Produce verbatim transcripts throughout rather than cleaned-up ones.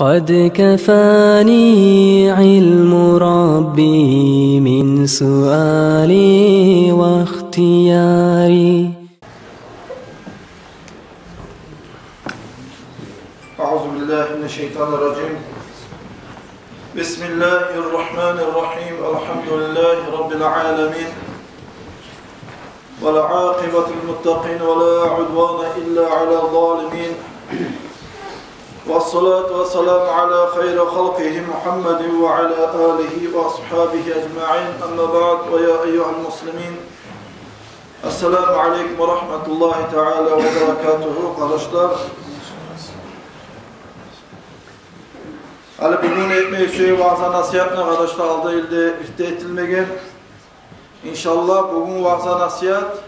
قد كفاني علم ربي من سؤالي واختياري. أعوذ بالله من الشيطان الرجيم. بسم الله الرحمن الرحيم. الحمد لله رب العالمين. والعاقبة للمتقين ولا عدوان إلا على الظالمين. والصلاة والسلام على خير خلقه محمد وعلى آله وأصحابه أجمعين. أما بعد، ويا أيها المسلمين، السلام عليكم ورحمة الله تعالى وبركاته. Къардашлар, гьали бугюн этмеге сюеген ваъза-насигьатны, къардашлар, алда йылда бир де этилмеген. Иншаллагь, бугюн ваъза-насигьат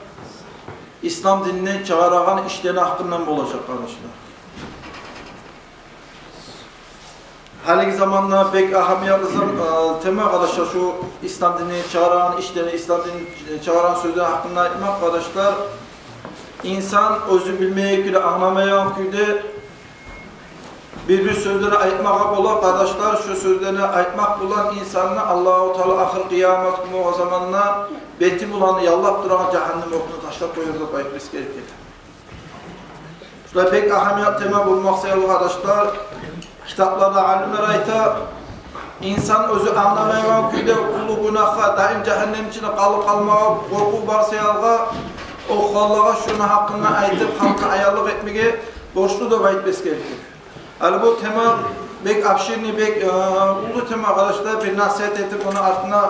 ислам дининден чыгъарагъан ишлени гьакъындан болажакъ, къардашлар. Гьалиги заманда бек агьамиятлы зам-, э, тема, къардашлар, шу ислам дининден чыгъарагъан ишлени, ислам дининден чыгъарагъан сёзлени гьакъында айтмакъ, къардашлар. Инсан оьзю билмейген кюйде, англамайгъан кюйде бир-бир сёзлени айтмагъа бола, къардашлар. Шу сёзлени айтмакъ булан инсанны Аллагьу Таала ахыр къыямат гюн болгъан заманда бети булан яллап турагъан жагьаннем отуна ташлап къояр деп айтмагъа герек эди. Шулай бек агьамиятлы тема болмакъ саялы, къардашлар, китапларда алимлер айта, инсан оьзю англамайгъан кюйде уллу гюнагьгъа, даим жагьаннем ичинде къалып къалмагъа къоркъув бар саялы, о халкъгъа шуну гьакъында айтып, халкъгъа аянлыкъ этмеге борчлу деп айтмагъа герек. Гьали бу тема бек обширный, бек, э, уллу тема, къардашлар. Бир насигьат этип, ону артына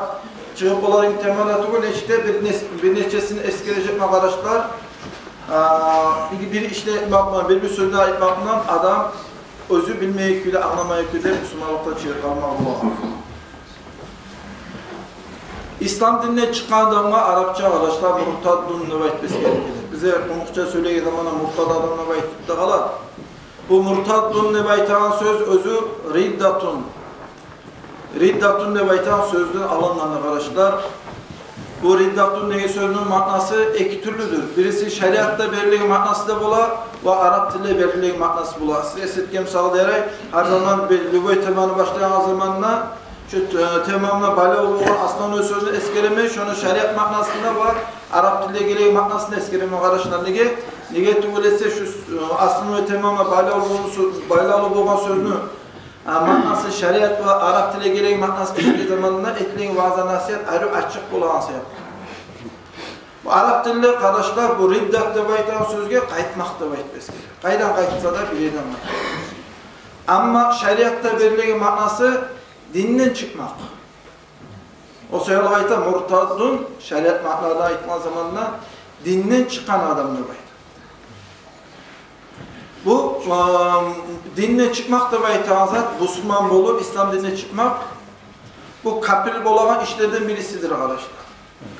чыгъып болар тема да тюгюл, нечик де бир нес-, бир нечесин эсгережекмен, къардашлар. А, бир, бир ишлени айтмакъ булан, бир, бир сёзлени айтмакъ булан адам оьзю билмейген кюйде, англамайгъан кюйде бусурманлыкъдан чыгъып къалмагъа бола. Ислам дининден чыкъгъан адамгъа арапча, къардашлар, муртаддун деп айтмагъа герек эди. Бизге къумукъча сёйлеген заманда муртад адам деп айтып да къала. Бу муртаддун деп айтагъан сёз оьзю риддатун. Риддатун деп айтагъан сёзден алынгъан, къардашлар. Бу риддатун деген сёзню маънасы эки тюрлюдюр. Бириси шариатда берилген маънасы да бола, ва арап тилде берилген маънасы бола. Сиз эсгерген мисал ярай, гьар заман бир любой теманы башлагъан заманда шу, э, теманы байлавлу болгъан основной сёзню эсгеремен, шону шариат маънасында ва арап тилде гелеген маънасын эсгеремен, къардашлар. Неге? Неге тюгюл эсе, шу, э, основной теманы байлавлу болгъан сё-, байлавлу болгъан сёзню, а, маънасы шариат ва арап тилде гелеген маънасы бир заманда этилеген ваъза-насигьат арив ачыкъ болагъан себеп. Бу арап тилде, къардашлар, бу риддат деп айтагъан сёзге къайтмакъ деп айтмагъа герек. Къайдан къайтса да, бир ерден къайтмакъ. Амма шариатда берилген маънасы динден чыкъмакъ. О саялы айта, муртаддун, шариат маънада айтгъан заманда динден чыкъгъан адам деп айта. Бу, ам, динден чыкъмакъ деп айтагъан зат, бусурман болуп, ислам динден чыкъмакъ, бу капир болагъан ишлерден бирисидир, къардашлар.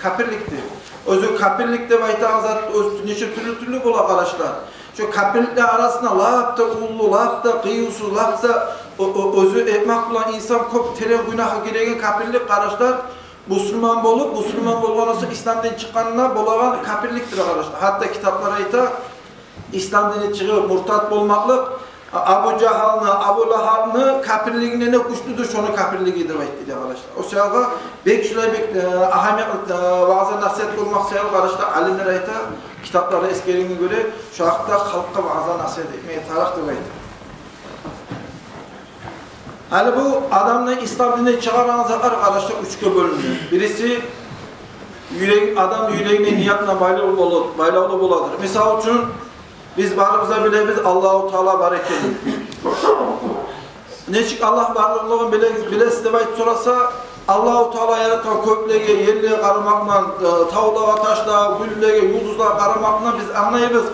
Капирликдир. Оьзю капирлик деп айтагъан зат оьзю нече тюрлю-тюрлю бола, къардашлар. Шо капирликлени арасында лап да уллу, лап да къыювсуз, лап да о-, о-, оьзю этмек булан инсан кёп терен гюнагьгъа гиреген капирлик, къардашлар, бусурман болуп, бусурман болгъан сонг ислам динден чыкъгъанда болагъан капирликдир, къардашлар. Гьатта китаплар айта, ислам динден чыгъып муртад болмакълыкъ, а, Абу Жагьалны, Абу Лагьабны капирлигинден де гючлюдюр шону капирлиги деп айта, къардашлар. О саялы бек шулай бек, э, агьамиятлы, э, ваъза-насигьат болмакъ саялы, къардашлар, алимлер айта, китапларда эсгерилгенине гёре, шу гьакъда халкъгъа ваъза-насигьат этмеге тарыкъ деп айта. Гьали бу адамны ислам динден чыгъарагъан затлар, къардашлар, уьчге бёлюне. Бириси юрек, адам юрегине, ниятына байлавлу болуп, байлавлу боладыр. Мисал учун, биз барыбыз да билебиз Аллагьу Таала бар экенин. Нечик Аллагь барлыкълыгъын биле-, билесиз деп айтып сораса, Аллагьу Таала яратгъан кёклеге, ерлеге къарамакъ булан, э, тавлагъа, ташлагъа, гюллеге, юлдузлагъа къарамакъ булан биз англайбыз.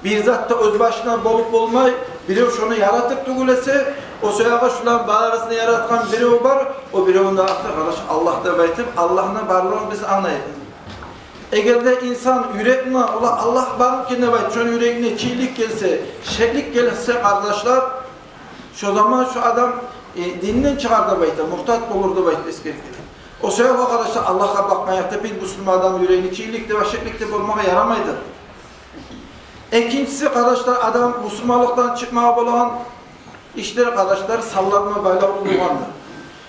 Бир зат да оьз башына болуп болмай, бирев шону яратып тюгюл эсе, о саялы шуланы барысын яратгъан бирев бар, о биревню аты, къардаш, Аллагь деп айтып, Аллагьны барлыгъын биз англайбыз. Эгер де инсан юрегине, ола, Аллагь бар экен деп айтып, шону юрегине чийлик гелсе, шеклик гелсе, къардашлар, шо заман шо адам, э, динден чыгъар деп айта, муртад болур деп айтып эсгерилген. О саялы, къардашлар, Аллагьгъа бакъгъан якъда бир бусурман адам юрегине чийлик де, шеклик де болмагъа ярамайды. Экинчиси, къардашлар, адам бусурманлыкъдан чыкъмагъа болагъан ишлер, къардашлар, санлар булан байлавлу болгъандыр.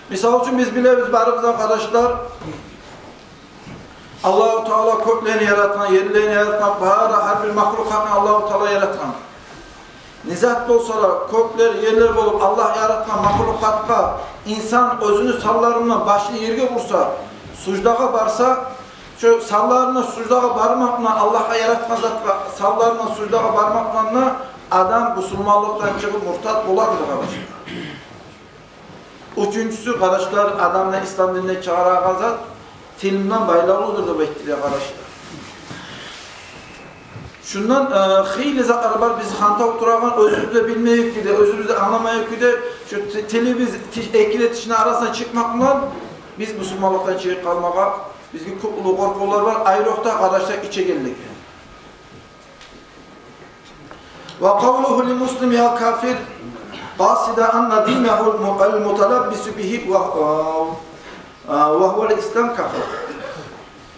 Мисал учун, биз билебиз барыбыз да, къардашлар, Аллагьу Таала кёклени яратгъан, ерлени яратгъан, бары, гьар бир махлукъатны Аллагьу Таала яратгъан. Не зат болса да, кёклер, ерлер болуп, Аллагь яратгъан махлукъатгъа инсан оьзюню санларындан башын ерге урса, суждагъа барса, шо санларындан суждагъа бармакъ булан, Аллагьгъа, яратгъан затгъа санларындан суждагъа бармакъ булан да адам бусурманлыкъдан чыгъып муртат боладыр, къардашлар. Уьчюнчюсю, къардашлар, адамны ислам дининден чыгъарагъан зат тил булан байлавлудур деп айтдылар, къардашлар. Шундан, э, хыйлы затлар бар, биз хантав турагъан, оьзюбюз де билмейик кюйде, оьзюбюз де англамайыкъ кюйде, шо ти-, тилибиз ти-, эки де тишни арасына чыкъмакъ булан биз бусурманлыкъдан чыгъып къалмагъа бизге кёп уллу къоркъувлар бар, айрокъда, къардашлар, ичегенлик. وقوله للمسلم يا كافر قاصدا أن دينه الم-، المتلبس به وه-، وهو الإسلام كفر.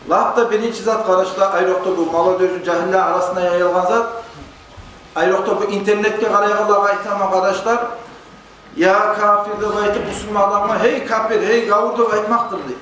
Лап да биринчи зат, къардашлар, айрокъда бу молодёжь, жагьиллер арасында яйылгъан зат, айрокъда бу интернетге къарайгъанлагъа айтаман, къардашлар, «Я капир» деп айтып, бусурман адамгъа «Гьей капир, гьей гавур» деп айтмакъдыр, дей.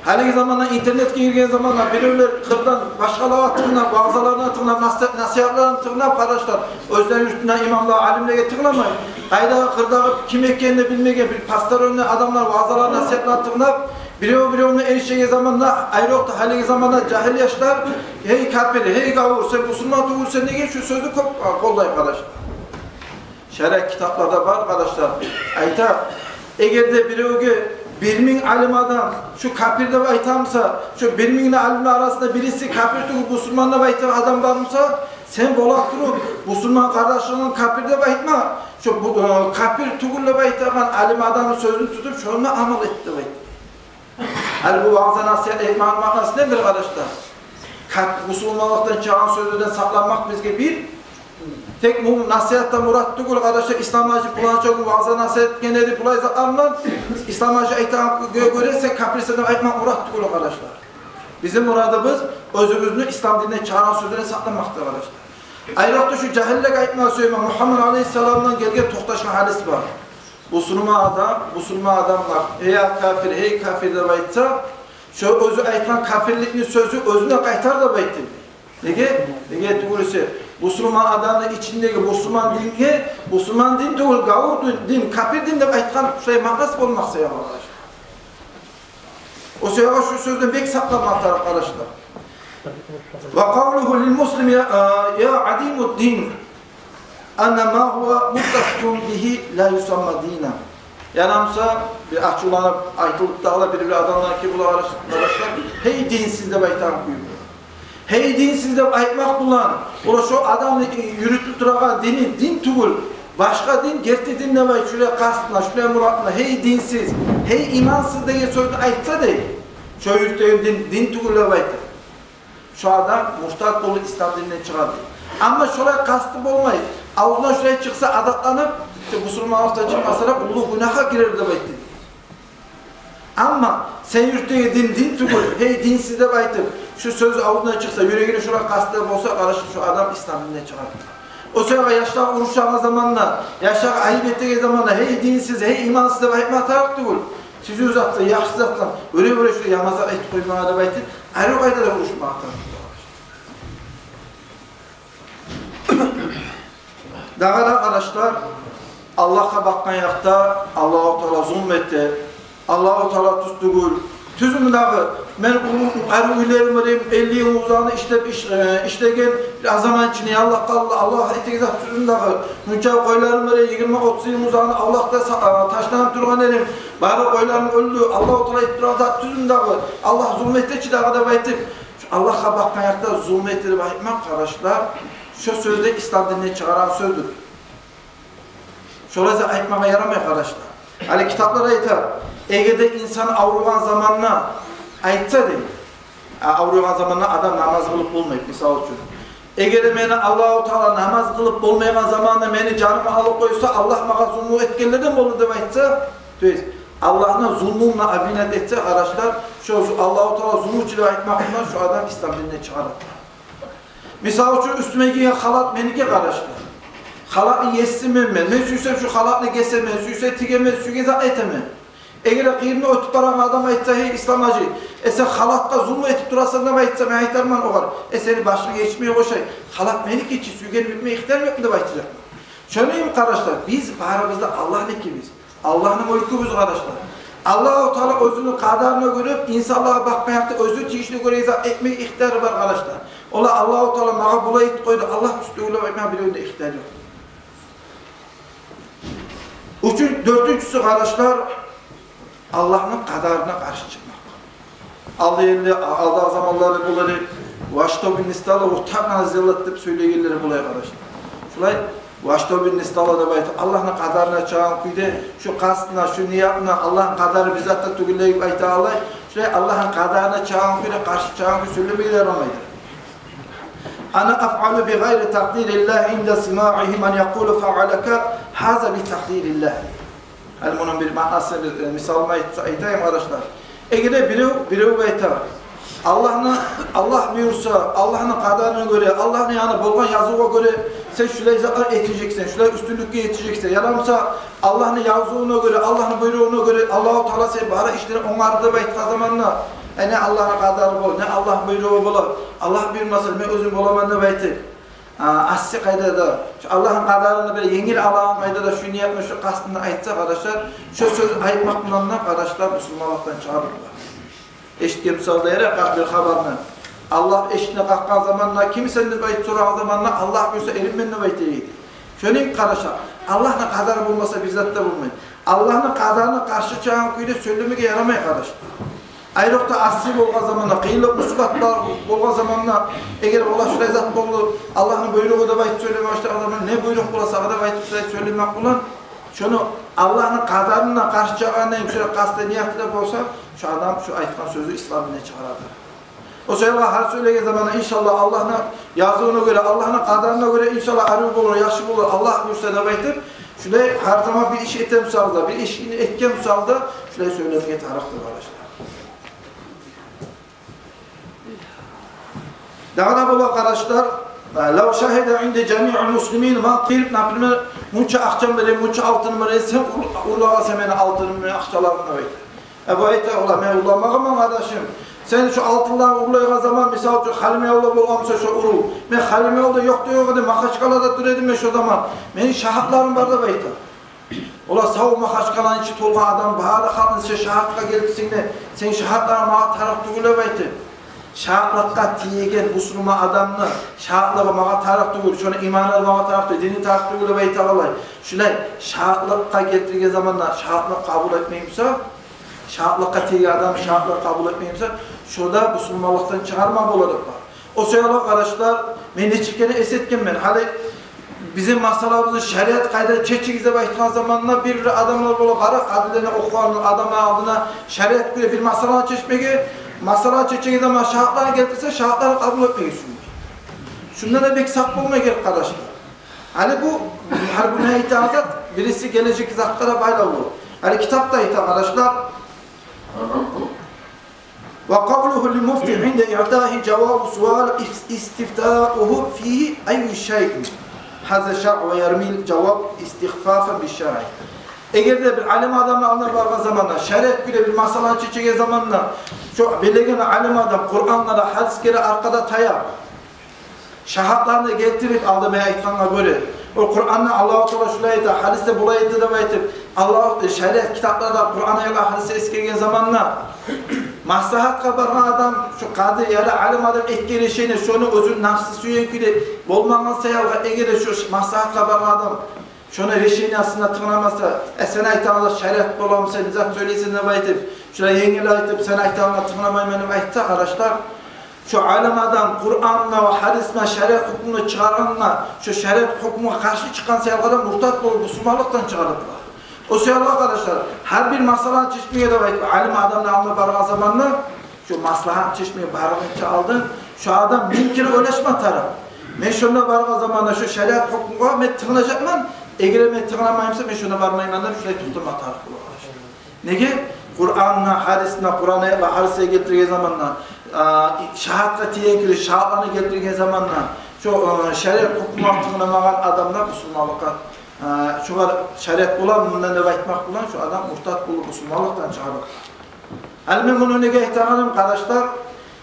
Гьалиги заманда интернетге гирген заманда биревлер къырдан башгъалагъа тынглап, ваъзаларына тынглап, наси-, насигьатларына тынглап, къардашлар, оьзлени юртунда имамлагъа, алимлеге тынгламай, къайдагъы къырдагъы ким экенин де билмеген бир посторонний адамлар ваъзалар, насигьатлар тынглап, бирев-биревню эришеген заманда, айрокъда гьалиги заманда жагьил яшлар «Гьей капир, гьей гавур, сен бусурман тюгюлсен» деген шу сёзню кёп, а, къоллай, къардашлар. Шариат китапларда бар, къардашлар. Айта, эгер де биревге бир минг алим адам шу капир деп айта буса, шу бир минг де алимни арасында бириси капир тюгюл, бусурман деп айтагъан адам бар буса, сен бола туруп бусурман къардашынгны капир деп айтма, шу бу, э, капир тюгюл деп айтагъан алим адамны сёзюн тутуп, шонда амал эт деп айта. Гьали бу ваъза-насигьат этмекни маънасы недир, къардашлар? Кап-, бусурманлыкъдан чыгъагъан сёзлерден сакъланмакъ бизге бир. Тек бу насигьатдан мурат тюгюл, къардашлар, Ислам-гьажи пуланча гюн ваъза-насигьат этген эди, булай затлардан, Ислам-гьажи айтагъангъа гё-, гёре сен капирсен деп айтмакъ мурат тюгюл, къардашлар. Бизин мурадыбыз оьзюбюзню Ислам дининден чыгъарагъан сёзлерден сакъланмакъдыр, къардашлар. Айрокъда шу жагьиллеге айтма сюемен, Мугьаммад алейгьиссаламдан гелген токъташгъан гьадис бар. Бусурман адам, бусурман адамгъа «Гьей капир, гьей капир» деп айтса, шо оьзю айтгъан капирликни сёзю оьзюне къайтар деп айтды. Неге? Неге тюгюл эсе, бусурман адамны ичиндеги бусурман динге бусурман дин тюгюл, гавур дин, дин, капир дин деп айтгъан шулай маънасы болмакъ саялы, къардашлар. О саялы шу сёзден бек сакъланмакъ тарыкъ, къардашлар. وقوله للمسلم يا، يا عديم الدين أن ما هو متصف به لا يسمى دينا. Яна буса, бир ачувланып айтылып дагъы да бир-бир адамлар ки, булар, къардашлар, «Гьей динсиз» деп айтагъан кюй. «Гьей динсиз» деп айтмакъ булан, олар шо адамны юрютюп турагъан дини дин тюгюл, башгъа дин, герти дин деп айтып, шулай къастына, шулай муратына, «Гьей динсиз, гьей имансыз» деген сёзню айтса, дей, шо юрютеген дин дин тюгюл деп айтып, шо адам муртат болуп, Ислам дининден чыгъар, дей. Амма шолай къасты болмай, авзундан шулай чыкъса, адатланып, шо бусурманлыкъдан чыкъмаса да, уллу гюнагьгъа гирер деп айтды, дей. Амма сен юрютеген дин дин тюгюл, «Гьей динсиз» деп айтып, шу сёз авзундан чыкъса, юрегинде шолай къасты болса, къардашлар, шо адам Ислам дининден чыгъар. О саялы яшлагъа урушагъан заманда, яшлагъа айып этеген заманда «Гьей динсиз, гьей имансыз» деп айтма тарыкъ тюгюл. Сизин затдан, яхшы затдан, оьре-оьре шулай яман зат айтып къоймагъа деп айтып, айры къайдада урушмагъа тарыкъ тюгюл. Дагъы да, къардашлар, Аллагьгъа бакъгъан якъда Аллагьу Таала зулму эте. Аллагьу Таала тюз тюгюл. Тюзмю дагъы, мен уллу, къарыв уьйлерим бар эди, элли йыл узагъына ишлеп, иш-, э, ишлеген, бир аз заман ичинде яллап къалды. Аллагь этеген зат тюзмю дагъы? Мунча къойларым бар эди, йигирма-отуз йыл узагъына авлакъда са-, э, ташланып тургъан эдим. Бары къойларым оьлдю. Аллагьу Таала этип турагъан зат тюзмю дагъы? Аллагь зулму эте чи дагъы деп айтып, шо Аллагьгъа бакъгъан якъда зулму эте деп айтмакъ, къардашлар, шо сёз де Ислам дининден чыгъарагъан сёздюр. Шолай зат айтмагъа ярамай, къардашлар. Гьали китаплар айта, эгер де инсан авругъан заманда айтса, дей, а, авругъан заманда адам намаз къылып болмай, мисал учун. Эгер де мени Аллагьу Таала намаз къылып болмайгъан заманда мени жанымны алып къойса, Аллагь магъа зулму этгенлерден болур деп айтса, то есть Аллагьны зулмуна обвинять этсе, къардашлар, шо зу-, Аллагьу Таала зулмучу деп айтмакъ булан шо адам Ислам дининден чыгъарар. Мисал учун, уьстюме гийген халат меники, къардашлар. Халатны есисимен мен. Мен сюйсем шу халатны гесемен, сюйсем тигемен, сюйген затны этемен. Эгер де къырыйымдан оьтюп барагъан адам айтса: «Гьей, Ислам-гьажи, э, сен халатгъа зулму этип турасан», — деп айтса, мен айтарман огъар: «Э, сени башынга етишмей къошай. Халат меники чи, сюйгенни этме ихтиярым ёкъму?» — деп айтажакъман. Шону йимик, къардашлар, биз барыбыз да Аллагьныкибиз. Аллагьны мюлкюбюз, къардашлар. Аллагьу Таала оьзюню къадарына гёре инсанлагъа бакъмай, гьатта оьзюне тийишли гёре зат этмеге ихтияры бар, къардашлар. Олай Аллагьу Таала магъа булай этип къойду, Аллагь тюз тюгюл деп айтма биревню де ихтияры ёкъ. Уьчюн-, дёртюнчюсю, къардашлар, Аллагьны къадарына къаршы чыкъмакъ. Алда энни, алдагъы заманларда булар «во что бы ни стало, вот так надо сделать» деп сёйлегенлер булай, къардашлар. Шулай «во что бы ни стало» деп айтып, Аллагьны къадарына чыгъагъан кюйде, шу къастына, шу ниятына, Аллагьны къадары бир зат да тюгюл деп айта алай. Шулай Аллагьны къадарына чыгъагъан кюйде, къаршы чыгъагъан кюйде сёйлемеге ярамайдыр. «Ана афъалу би гъайри такъдириллагь инда симаигьи ман якъулу фаъала гьаза би такъдириллагь». Гьали муну бир маънасын, бир, э, мисалын айт-, айтайым, къардашлар. Эгер де бирев, бирев айта: «Аллагьны, Аллагь буюрса, Аллагьны къадарына гёре, Аллагьны, яни, болгъан язывуна гёре сен шулай затлар этежексен, шулай уьстюнлюкге етежексен, ярамаса Аллагьны язывуна гёре, Аллагьны буйругъуна гёре Аллагьу Таала сени бары ишлеринг онгарыр» деп айтгъан заманда, э, не Аллагьны къадары бола, не Аллагьны буйругъу бола, Аллагь буюрмаса, мен оьзюм боламан деп айтып, а, асси къайдада, шу Аллагьны къадарына бир енгил алагъан къайдада шу ниятны, шу къастын айтса, къардашлар, шу сёз айтмакъ булан да, къардашлар, бусурманлыкъдан чыгъарып бола. Эшитген мисалда ярай, къарт бир хабарны. Аллагь эшикни къакъгъан заманда: «Кимсен?» — деп айтып сорагъан заманда: «Аллагь буюрса, эринмен», — деп айта эди. Шону йимик, къардашлар, Аллагьны къадары болмаса, бир зат да болмай. Аллагьны къадарына къаршы чыгъагъан кюйде сёйлемеге ярамай, къардашлар. Айрокъда асси болгъан заманда, къыйынлыкъ, мусибат бар болгъан заманда, эгер олай шулай зат болду, Аллагьны буйругъу деп айтып сёйлеме башлагъан заманда, не буйрукъ бола сагъа деп айтып шулай сёйлемек булан, шону Аллагьны къадарына къаршы чыгъагъан кюйде къасты, нияты да болса, шу адам шу айтгъан сёзю ислам динден чыгъарадыр. О саялы гьар сёйлеген заманда, иншаллагь, Аллагьны язывуна гёре, Аллагьны къадарына гёре, иншаллагь, арив болур, яхшы болур, Аллагь буюрса деп айтып, шулай гьар заман бир иш этген мисалда, бир иш этген мисалда, шулай сёйлемеге тарыкъдыр, къардашлар. Дагъы да бола, къардашлар, лав шагьида инди жамиъул муслимин, ман къырып, например, мунча акъчам бере, мунча алтыным бере, сен ур-, урлагъансан мени алтынымны, акъчаларымны деп айта. Э, бу айта: «Ола, мен урламагъанман, къардашым. Сен шу алтынланы урлайгъан заман, мисал учун, Халимбекавулда болгъан буса шу урув. Мен Халимбекавулда ёкъ да ёкъ эдим, Магьачкъалада тура эдим мен шу заман. Мени шагьатларым бар», — деп айта. Ола, сав Магьачкъаланы ичи толгъан адам, бары халкъны сен шагьатгъа гелтирсенг де, сени шагьатларынг магъа тарыкъ тюгюл деп айта. Шагьатлыкъгъа тиеген бусурман адамны шагьатлыгъы магъа тарыкъ тюгюл, шону иманы магъа тарыкъ тюгюл, дини тарыкъ тюгюл деп айта алай. Шулай шагьатлыкъгъа гелтирген заманда шагьатлыкъ къабул этмей буса, шагьатлыкъгъа тиеген адам шагьатлыкъ къабул этмей буса, шо да бусурманлыкъдан чыгъарма бола деп бар. О саялы, къардашлар, мен нече керен эс этгенмен. Гьали бизин масъалабызны шариат къайда чечигиз деп айтгъан заманда, бир-бир адамлар бола, къара, къадилени охугъан адамланы алдына шариат гёре бир масъаланы чечмеге, масъаланы чечеген заман шагьатланы гелтирсе, шагьатланы къабул этмеге сюймей. Шундан да бек сакъ болма герек, къардашлар. Гьали бу, гьали бу не айтагъан зат, бириси гележек затгъа да байлавлу. Гьали китапда айта, къардашлар. Ва къавлугьу лил муфти инда иътаигьи жаваби суал ис-, истифтаугьу фигьи айю шайин гьаза шаръ ва ярмил жаваб истихфафан биш шаръи. Эгер де бир алим адамны алдына баргъан заманда, шариат гёре бир масъаланы чечеген заманда, шо билеген алим адам Къурангъа да, гьадисге де аркъада таянып, шагьатланы гелтирип, алда мен айтгъангъа гёре, о Къуранда Аллагьу Таала шулай айта, гьадисде булай айта деп айтып, Аллагь, шариат китапларда Къуран аятлар, гьадис эсгерген заманда, маслагьатгъа баргъан адам, шо къади яда алим адам этген решение, шону оьзюню нафсы сюеген кюйде болмагъан саялы, эгер де шо маслагьатгъа баргъан адам шону решениясына тынгламаса, э, сен айтагъан зат шариат боламы, сен не зат сёйлейсен деп айтып, шулай енгил айтып, сен айтагъангъа тынгламайман деп айтса, къардашлар, шо алим адам Къурангъа ва гьадисге, шариат гьукмуна чыгъаргъангъа, шо шариат гьукмугъа къаршы чыкъгъан саялы да муртад болуп, бусурманлыкъдан чыгъарылар. О саялы, къардашлар, гьар бир масъаланы чечмеге деп айтып, алим адамны алдына баргъан заманда, шо масъаланы чечмеге баргъынча алдын, шо адам минг керен ойлашма тарыкъ. Мен шонда баргъан заманда шо шариат гьукмугъа мен тынглажакъман, эгер мен тынгламайман буса, мен шонда бармайман деп шулай токътама тарыкъ бола, къардашлар. Неге? Къурангъа, гьадисге, Къуран аятлагъа, гьадисге гелтирген заманда, а, шагьатгъа тиеген кюйде шагьатланы гелтирген заманда, Шо, э, шариат гьукму тынгламагъан адамлар бусурманлыкъгъа, э, шогъар шариат бола мундан деп айтмакъ булан, шо адам муртат болуп, бусурманлыкъдан чыгъарылгъан. Гьали мен муну неге айтагъаным, къардашлар?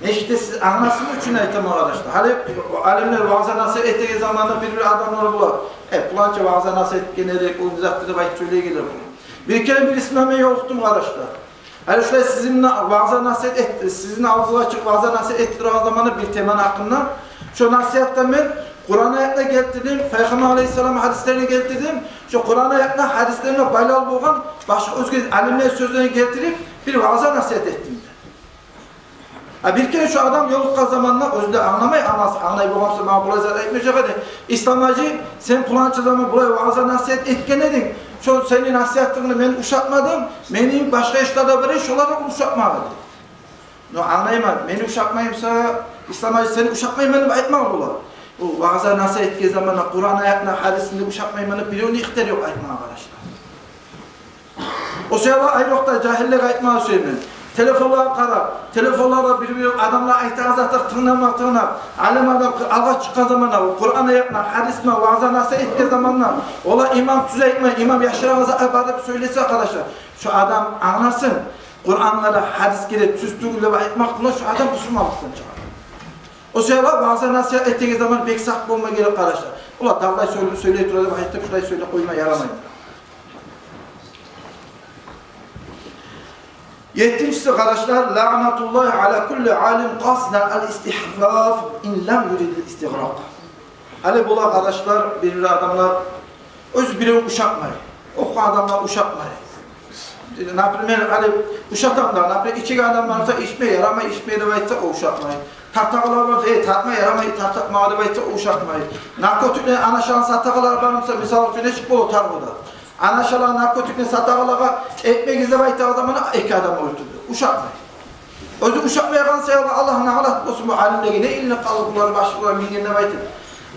Нечик де сиз англасын учун айтаман, къардашлар. Гьали алимлер ваъза-насигьат этеген заманда бир-бир адамлар бола: «Э, пуланча ваъза-насигьат этген эди, о затды», — деп айтып сёйлейгенлер бола. Бир керен бирисине мен ёлукъдум, къардашлар. Гьали шулай сизин на-, ваъза-насигьат эт-, сизин алдыгъызгъа чыгъып ваъза-насигьат этип турагъан заманда бир теманы гьакъында, шо насигьатда мен Къуран аятны гелтирдим, Пайхаммар алайгьиссалам гьадислерин гелтирдим. Шо Къуран аятны, гьадислерге байлавлу болгъан башгъа оьзге алимлер сёзлерин гелтирип, бир ваъза-насигьат этдим. А бир керен шо адам ёлукъгъан заманда, оьзю де англамай, англаса, англай болгъан буса, магъа булай зат айтмажакъ эди: «Ислам-гьажи, сен пуланча заман булай ваъза-насигьат этген эдинг, шо сени насигьатынгны мен ушатмадым, мени башгъа ишлер де бар эди, шолар да ушатмагъан эди». Но англайман, мени ушатмай буса, «Ислам-гьажи, сени ушатмайман», — деп айтмагъа бола. О ваъза-насигьат этген заманда Къуран аятны, гьадисни ушатмайман деп биревню ихтияры ёкъ айтмагъа, къардашлар. О саялы айрокъда жагьиллеге айтмагъа сюемен. Телефонлагъа къарап, телефонларда бир-бир адамлар айтагъан затлар тынглама, тынглап, алим адам алгъа чыкъгъан заманда, о Къуран аятны, гьадисни, ваъза-насигьат этген заманда, олар имам тюз айтмай, имам яшырагъан затлар бар деп сёйлесе, къардашлар, шо адам англасын, Къурангъа да, гьадисге де тюз тюгюл деп айтмакъ булан шо адам бусурманлыкъдан чыгъар. О саялы ваъза-насигьат этеген заман бек сакъ болма герек, къардашлар. Олар давлай сёйлей, сёйлей тура деп айтып, шулай сёйлеп къойма ярамай. Еттинчиси, къардашлар, «Лаънатуллагьи аля кулли алим къасдан аль-истихфаф ин лам юрид аль-истигъракъ». Гьали бола, къардашлар, бир-бир адамлар оьзю биревню ушатмай, охугъан адамлар ушатмай. Например, гьали ушатам да, например, ичеген адам бар буса, ичме ярамай, ичме деп айтса, о ушатмай. Тартагъанлар бар буса, э, тартма ярамай, тартма деп айтса, о ушатмай. Наркотиклени, анашаланы сатагъанлар бар буса, мисал учун, нечик бола таргъуда? Анашаланы, наркотикни сатагъанлагъа этмегиз деп айтагъан заманда эки адам оьлтюрдю. Ушатмай. Оьзю ушатмайгъан саялы Аллагь налат болсун бу алимлеге, не илини къалып булар башгъалар минген деп айтып.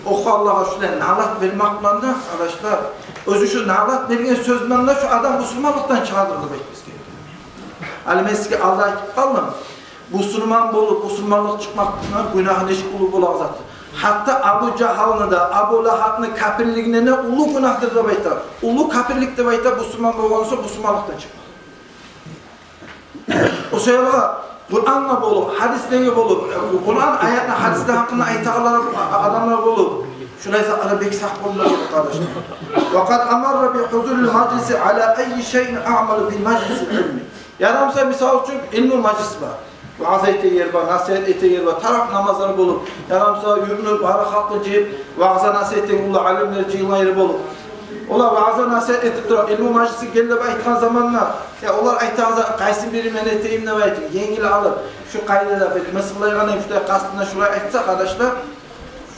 Охугъанлагъа шулай налат бермек булан да, къардашлар, оьзю шу налат берген сёз булан да шу адам бусурманлыкъдан чыгъарылды деп айтмагъа герек. Гьали мен сизге алда айтып къалдым. Бусурман болуп, бусурманлыкъ чыкъмакъны гюнагьы нечик уллу болагъан затдыр. Гьатта Абу Жагьалны да, Абу Лагьабны капирлигинден де уллу гюнагьдыр деп айта. Уллу капирлик деп айта бусурман болгъан сонг бусурманлыкъдан чыкъмакъ. О саялы Къурангъа болуп, гьадислеге болуп, Къуран аятны, гьадисни гьакъында айтагъанлар, адамлар болуп, шулай затлагъа бек сакъ болма герек, къардашлар. Ва къад амарра би гьузурил мажлиси аля айи шайин аъмалу мин мажлисил илми. Ярамаса, мисал учун, илму мажлис бар. Ваъза этеген ер бар, насигьат этеген ер бар, тарап намазлар болуп, ярамаса, юртну бары халкъны жыйып, ваъза-насигьат этеген уллу алимлер жыйылгъан ер болуп. Олар ваъза-насигьат этип тура, илму мажлисге гел деп айтгъан заманда, я, олар айтагъан зат, къайсын бирин мен этейим деп айтып, енгил алып, шу къайдада бир мысгъыллайгъан, шулай къастына шулай айтса, къардашлар,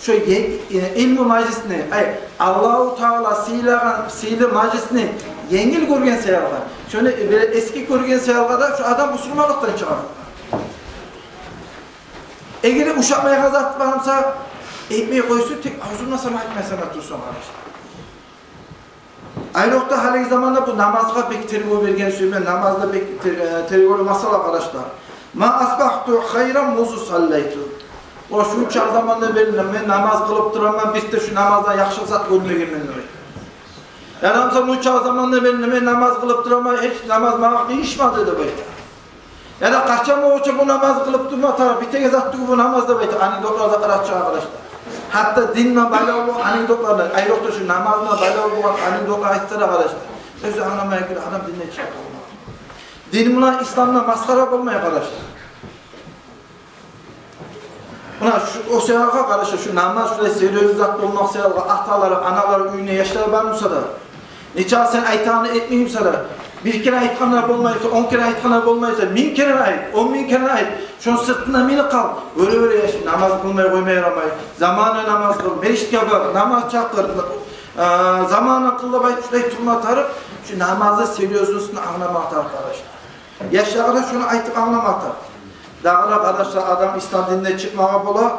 шо е-, э, илму мажлисни, ай, Аллагьу Таала сыйлагъан сыйлы мажлисни енгил гёрген саялгъа, шону бир эсги гёрген саялгъа да шо адам бусурманлыкъдан чыгъар. Эгер де ушатмайгъан зат бар буса, этмей къойсун, тек авзундан сама айтмай сама турсун, къардашлар. Айрокъда гьалиги заманда бу намазгъа бек тергев берген сюемен, намазда бек тер-, э, тергевлю масъала, къардашлар. Ма асбагьту хайран мунзу саллайту. О, шунча замандан берли мен намаз къылып тураман, бир де шу намаздан яхшы зат гёрмегенмен деп айта. Ярамаса, мунча замандан берли мен намаз къылып тураман, гьеч намаз магъа къыйышмады деп айта. Яда къачан болгъунча бу намаз къылып турма тарыкъ, битеген зат тюгюл бу намаз деп айта. Анекдотлар да къарап чыгъа, къардашлар. Гьатта дин булан байлавлу анекдотлар да, айрокъда шу намаз булан байлавлу болгъан анекдотлар айтса да, къардашлар, оьзю англамайгъан адам динден чыгъа болмай. Дин булан, ислам булан масхара болмай, къардашлар. Муна шу, о саялгъа, къардашлар, шу намаз шулай серьёзный зат болмакъ саялгъа, аталары, аналары уьюнде яшлары бар буса да, нечакъы сен айтгъанны этмей буса да, бир керен айтгъанда болмай буса, он керен айтгъанда болмай буса, минг керен айт, он минг керен айт. Шону сыртына минип къал. Вёре-вёре яш намаз къылмай къойма ярамай. Заманына намаз къыл, межитге бар, намаз чакъыр, а, заманына къыл деп айтып, шулай турма тарыкъ. Шу намазны серьёзностун англама тарыкъ, къардашлар. Яшлагъа да шуну айтып англама тарыкъ. Дагъы да, къардашлар, адам ислам дининден чыкъмагъа бола.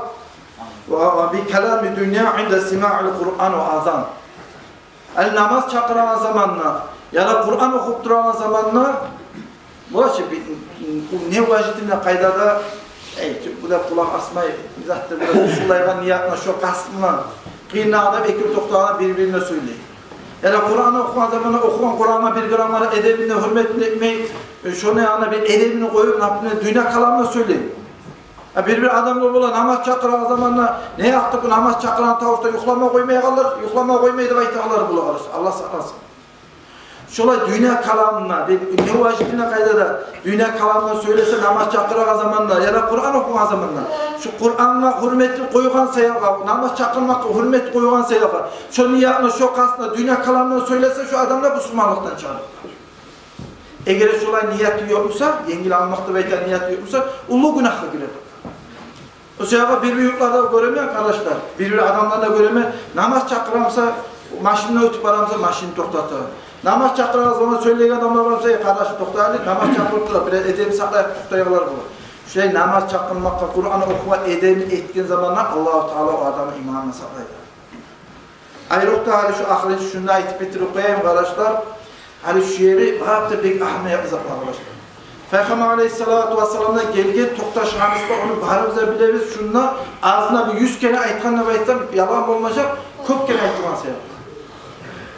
Ва, ва би калами дунья инда симаъил Къуръан ва азан. Гьали намаз чакъырагъан заманда, яда Къуръан охуп турагъан заманда, бола чы, бу неуважительный къайдада, Эй, чы, бу да къулакъ асмай, затда бираз сыйлайгъан ниятына, шо къаст булан. Къыйын адам эки токътагъанда бир-бирине сёйлей. Яда Къуран охугъан заманда охугъан Къуранына бир грамм да эдебин де, гьюрметин де этмей, э, шону янына бир эдебин къоюп, например, дюнья каламына сёйлей. А бир-бир адамлар бола, намаз чакъырагъан заманда, не якъды бу намаз чакъырагъан тавушда, юхлама къоймай къалар, юхлама къоймай деп айтагъанлар бола, къардашлар. Аллагь сакъласын. Шолай дюнья каламына, бир неуважительный къайдада дюнья каламына сёйлесе намаз чакъырагъан заманда яда Къуран охугъан заманда, шо Къурангъа гьюрметин къойгъан саялы, намаз чакъырмакъгъа гьюрмет къойгъан саялы, шо ниятына, шо къастына дюнья каламына сёйлесе, шо адам да бусурманлыкъдан чыгъар. Эгер шолай нияты ёкъ буса, енгил алмакъ деп айтагъан нияты ёкъ буса, уллу гюнагьгъа гирер. О саялы бир-бир юртларда гёремен, къардашлар, бир-бир адамларда гёремен, намаз чакъыра буса, машинни оьтюп бара буса, машинни токътата. Намаз чакъырагъан заман сёйлейген адамлар бар буса: «Эй, къардаш, токъта гьали, намаз чакъырып тура, бираз эдебин сакълайыкъ», токътайгъанлар бола. Шулай намаз чакъырмакъгъа, Къуран охугъан эдебин этген заманда Аллагьу Таала о адамны иманын сакълай. Айрокъда гьали шу ахырынчы шуну айтып битирип къояйым, къардашлар. Гьали шу ери бары да бек агьамиятлы зат, къардашлар. Пайхаммар алейгьиссалату вассаламдан гелген токъташгъан гьадис бар, ону барыбыз да билебиз. Шунда азына бир юз керен айтгъан деп айтсам, ялгъан болмажакъ, кёп керен айтылгъан саялы.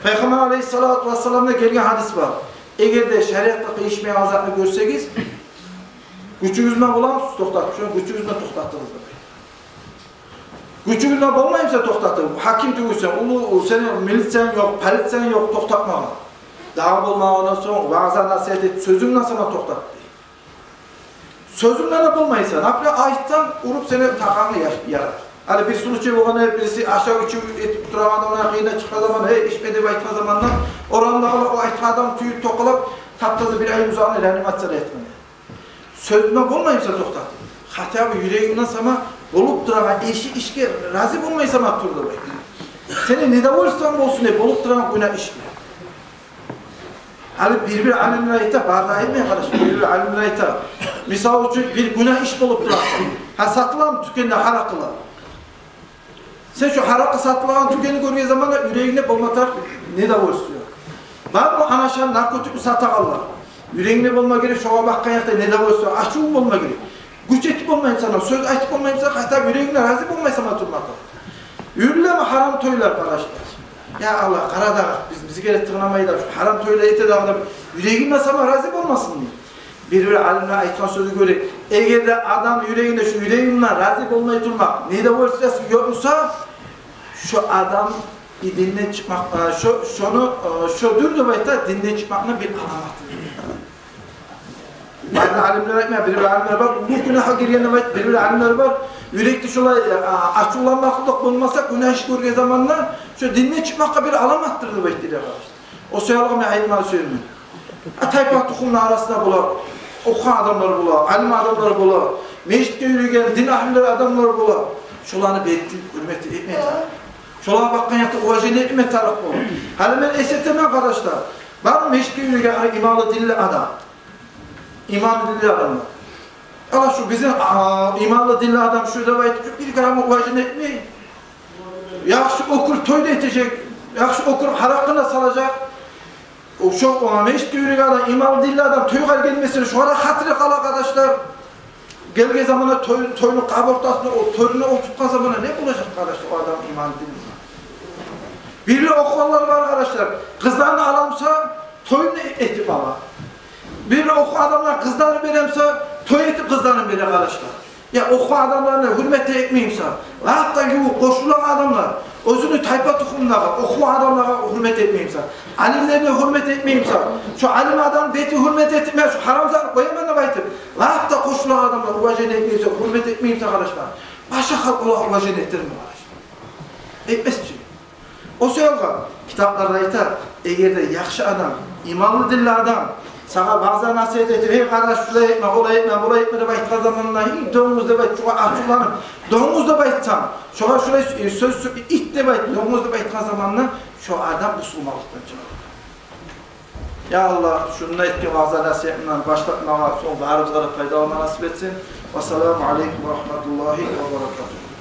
Пайхаммар алейгьиссалату вассаламдан гелген гьадис бар. Эгер де шариатгъа къыйышмайгъан затны гёрсегиз, гючюгюз булан боламысыз токътатып, шону гючюгюз булан токътатыгъыз деп. Гючюгюнг де болмай буса токътатып, гьаким тюгюлсен, уллу, сени милициянг ёкъ, полициянг ёкъ токътатмагъа. Дагъы болмагъандан сонг ваъза-насигьат эт, сёзюнг булан сама токътат дей. Сёзюнг булан да болмай буса, например, айтсанг, уруп сени такъангъа яр-, ярар. Гьали бир случай болгъан эди, бириси ашав-ичив этип турагъан адамны къырыйына чыкъгъан заман, «Гьей, ичме», деп айтгъан заманда, орамдагъылар о айтгъан адамны тюйюп токъалап, таптаза бир ай узагъына реанимацияда ятгъан эди. Сёзюнг булан болмай буса токътат. Хотя бы юрегингден сама болуп турагъан иши, ишге рази болмай сама тур деп айт. Сени недовольствонг болсун деп болуп турагъан гюнагь ишге. Гьали бир-бир алимлер айта, бары да айтмай, къардашлар, бир-бир алимлер айта. Мисал учун, бир гюнагь иш болуп тура. Гьа, сатыламы тюкенде гьаракъылар? Сен шо гьаракъы сатылагъан тюкенни гёрген заманда юрегингде болма тарыкъ недовольство. Бармы ана шо наркотикни сатагъанлар? Юрегингде болма герек шогъар бакъгъан якъда недовольство, ачувунг болма герек. Гюч этип болмай сама, сёз айтып болмай сама, хотя юрегингде рази болмай сама турма тарыкъ. Юрюлеми гьарам тойлар, къардашлар? Я Аллагь, къара дагъы, биз, бизге де тынгламай да, шо гьарам тойлар эте дагъы деп, юрегингде сама рази болмасын дей. Бир-бир алимлер айтгъан сёзге гёре, эгер де адам юрегинде, шо юрегинден рази болмай турмакъ недовольствосу ёкъ буса, шо адам и динден чыкъмакъ, э, шо, шону, э, шодур деп айта, динден чыкъмакъны бир аламаты. Бары да алимлер айтмай, бир-бир алимлер бар, бу гюнагьгъа гирген деп айт, бир-бир алимлер бар, юрекде шолай, э, ачувланмакълыкъ болмаса, гюнагь иш гёрген заманда, шо динден чыкъмакъгъа бир аламатдыр деп айтдылар, къардашлар. О саялы мен айтма сюемен. А тайпа-тухумну арасында бола, охугъан адамлар бола, алим адамлар бола, межитге юрюйген дин агьлюлер адамлар бола. Шоланы бек гьюрмет этме тарыкъ. Шолагъа бакъгъан якъда уважение этме тарыкъ бола. Гьали мен эс этемен, къардашлар. Бармы межитге юрюйген гьали иманлы, динли адам? Иманлы, динли адам. Ала шу бизин, а, иманлы, динли адам шу деп айтып, бир грамм уважение этмей. Яхшы оькюр той да этежек, яхшы оькюр гьаракъыны да салажакъ. О шо, о межитге юрюйген адам, иманлы, динли адам тойгъа гелмесе, шогъар да хатири къала, къардашлар. Гелген заманда той, тойну къабуртасына, о тойну олтуртгъан заманда не болажакъ, къардашлар, о адам иманлы, динли? Бир-бир охугъанлар бар, къардашлар. Къызларын ала буса, тойну этип ала. Бир-бир охугъан адамлар къызларын бере буса, той этип къызларын бере, къардашлар. Я охугъан адамланы гьюрмет этмей буса, лап да ювукъ къошулагъан адамлар, оьзюню тайпа-тухумундагъы охугъан адамлагъа гьюрмет этмей буса, алимлерине гьюрмет этмей буса, шо алим адамны бетин гьюрмет этмей, шо гьарам затны къояман деп айтып, лап да къошулагъан адамлар уважение этмей буса, гьюрмет этмей буса, къардашлар, башгъа халкъ олагъа уважение этерми, къардашлар? Этмес чи. О саялы китапларда айта, эгер де яхшы адам, иманлы, динли адам сагъа ваъза-насигьат этип, «Гьей, къардаш, шулай этме, олай этме, булай этме», — деп айтгъан заманда, «Гьей, донгуз», — деп айт, шогъар ачувланып, «Донгуз», — деп айтсанг, шогъар шулай, э, сёз, «Ит», — деп айт, «Донгуз», — деп айтгъан заманда, шо адам бусурманлыкъдан чыгъар. Я Аллагь, шунда этген ваъза-насигьатындан башлатмагъа, сонг барыбызгъа да пайдаланма насип этсин. Вассаламу алейкум ва рагьматуллагьи ва баракатугь.